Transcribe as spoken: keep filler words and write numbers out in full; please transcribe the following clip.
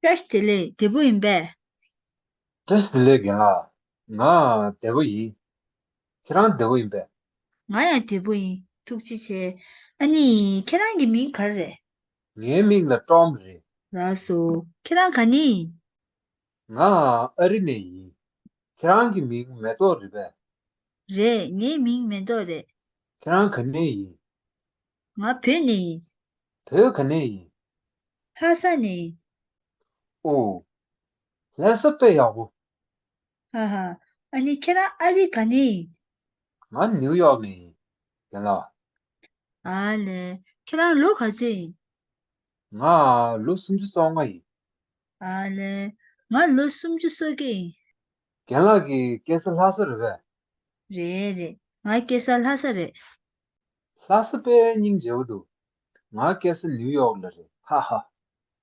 བཀྲ་ཤིས་བདེ་ལེགས། བདེ་པོ་ཡིན་པས། བཀྲ་ཤིས་བདེ་ལེགས་རྒན་ལགས། ང་བདེ་པོ་ཡིན། ཁྱེད་རང་བདེ་པོ་ཡིན་པས། ང་ཡང་བདེ་པོ་ཡིན། ཐུགས་རྗེ་ཆེ། ཨ་ནི་ཁྱེད་རང་གི་མིང་ག་རེ་རེད། ངའི་མིང་ལ་ཀྲོམ་རེད། ལགས་སོ། ཁྱེད་རང་ག་ནས་ཡིན། ང་ཨ་རི་ནས་ཡིན། ཁྱེད་རང་གི་མིང་མེ་ཏོག་རེད་པས། རེད། ངའི་མིང་མེ་ཏོག་རེད། ཁྱེད་རང་ག་ནས་ཡིན། ང་བོད་ནས་ཡིན། བོད་ག་ནས་ཡིན། ལྷ་ས་ནས་ཡིན། ཨོ། ལྷ་ས་དཔེ་ཡག་པོ། ཧ་ཧ། ཨ་ནི་ཁྱེད་རང་ཨ་རི་ག་ནས་ཡིན། ང་ནིའུ་ཡོག་ནས་ཡིན། རྒན་ལགས། ཨ་ལས། ཁྱེད་རང་ལོ་ག་ཚོད་ཡིན། ང་ལོ་སུམ་ཅུ་སོ་ལྔ་ཡིན། ཨ་ལས། ང་ལོ་སུམ་ཅུ་སོ་བརྒྱད་ཡིན། རྒན་ལགས་ཀྱི་སྐྱེས་ས་ལྷ་ས་རེད་པས། རེད་རེད། ང་སྐྱེས་ས་ལྷ་ས་རེད། ལྷ་ས་དཔེ་སྙིང་རྗེ་པོ་འདུག་ང་སྐྱེས་ས་ནིའུ་ཡོག་ལ་རེད། ཧ་ཧ།